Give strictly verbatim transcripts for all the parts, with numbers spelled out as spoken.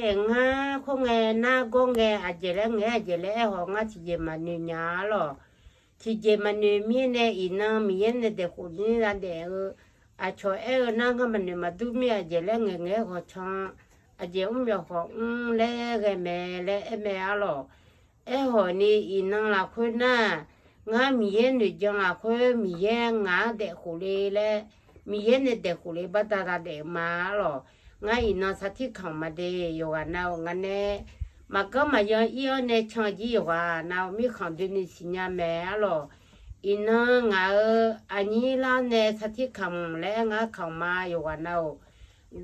Aer, ngar khoerngae nargawr ngae aqjeq laer ngaeq-aer aqjeq laer aerkhawf ngar tiqjeq maqnoeq nya-a lawq. Tiqjeq maqnoeq mirnae iqnan Miqyaer nae daeqkhof ni lavdaef-eu aqcawq aer-eu nar ngar maqnoeq maqdur mir aqjeq laer ngaeq ngaeq-aer ghawqcan aqjeq mr yawf khawf mr laer ghae mae laer aer mae-a lawq. Aerkhawf ni iqnan lafkhoer nar, ngar Miqyaer noeqjan lafkhoer Miqyaer ngaq-anr daefkhof le laer, Miqyaer nae daefkhof le baqda lavdaef-eu ma-a lawq. Ngar iqnan sartir kamq ma de yawqghaq nav-euq nga nae, maqganr maqyan ir-awr nae can jir yawqghaq nav-euq mirkhanq doeni siqnya mae-a lawq. Iqnan ngaq-euq aqnyir lar nae sartir kamq laer aer ngar kamq ma yawqghaq nav-euq.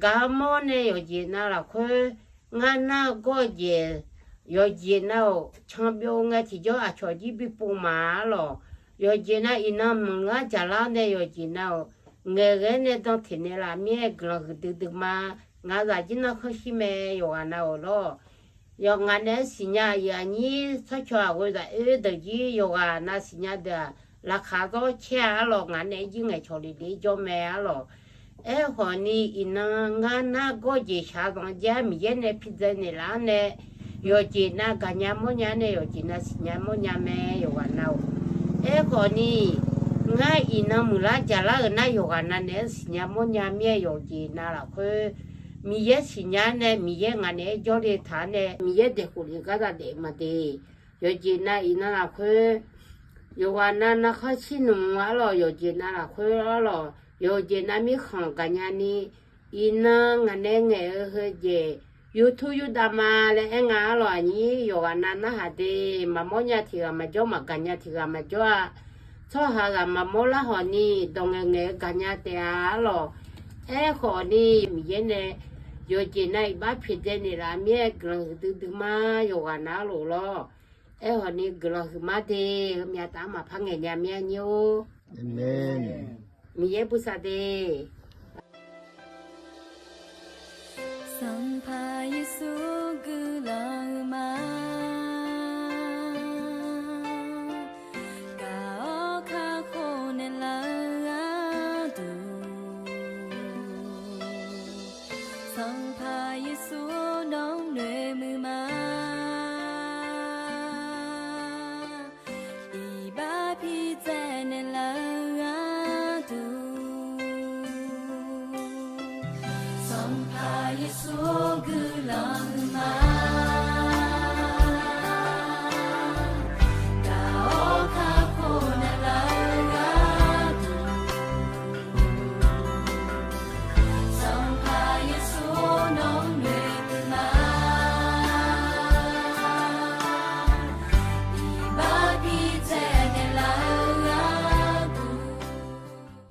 Garmawr nae yawqjeq nav lafkhoer, ngar nargawr-eu jeq yawqjeq nav-euq canbyov ngae tiqjawr aqcawq jir bipov ma-a lawq. Yawqjeq nav iqnan maqngar jaqlar nae yawqjeq nav-euq ngaeqghae nae dan teq naeqlaf mir-aer guiqlanq huiqdui dui ma. Ngaq zaqjir narkhanr shir mae yawqghaq nav-euq lawr. Yawqghaq naeq-aer siqnya aqyuif aqnyir tsawrcawq aqghoe zaq oer deuq jir yawqghaq nav siqnya deuq-aq, laqkhaq zawr caer-a-a lawq. Ngaq naeq-aer jir ngaeqcawq lef le jawr mae-a lawq. Aerkhawf ni iqnan ngar nargawr jeq shaqzanq jar Miqyaer nae pidzae naeqlaf-anr nae, yawqjeq nav gaqnya mawrnya nae yawqjeq nav siqnya mawrnya mae yawqghaq nav-euq. Aerkhawf ni, ngar iqnan muiqlar jaqlar-euq nar yawqghaq nav naeq-aer siqnya mawrnya mir-aer yawqjeq nav lafkhoer, Miqyaer siqnya nae Miqyaer ngaq naeq-aer jawrle taq-a nae Miqyaer daeqkhof le gar zadaef ma de. Yawqjeq nav iqnan lafkhoer, yawqghaq nav narkhanr shir nmr-a lawq. Yawqjeq nav lafkhoer-a lawq. Yawqjeq nav mirkhanq gaqnya ni, iqnan ngaq nae ngaeq-eu heujeq YouTube yurdav ma laer aer nga-a lawq. Aqnyir yawqghaq nav narhaq de, maqmawr nya tiq ghaq maqjawr, maqgaqnya tiq ghaq maqjawr-a. Tsawrhaq ghaq maqmawr lar hawq ni, dawq ngaeqngaeq-eu gaqnya taef-a-a lawq. Aerkhawf ni Miqyaer nae yawqjeq nav iqbax pidzae naeqlaf mir-aer guiqlanq huiqdui dui ma yawqghaq nav-a lawq. Aerkhawf ni guiqlanq huiqma de, heumya taf-anr maqpar ngaeqnya mir-a nyir-or. Miqyaer bosav de. Sanqpaq Yeqsur guiqlanq huiqma.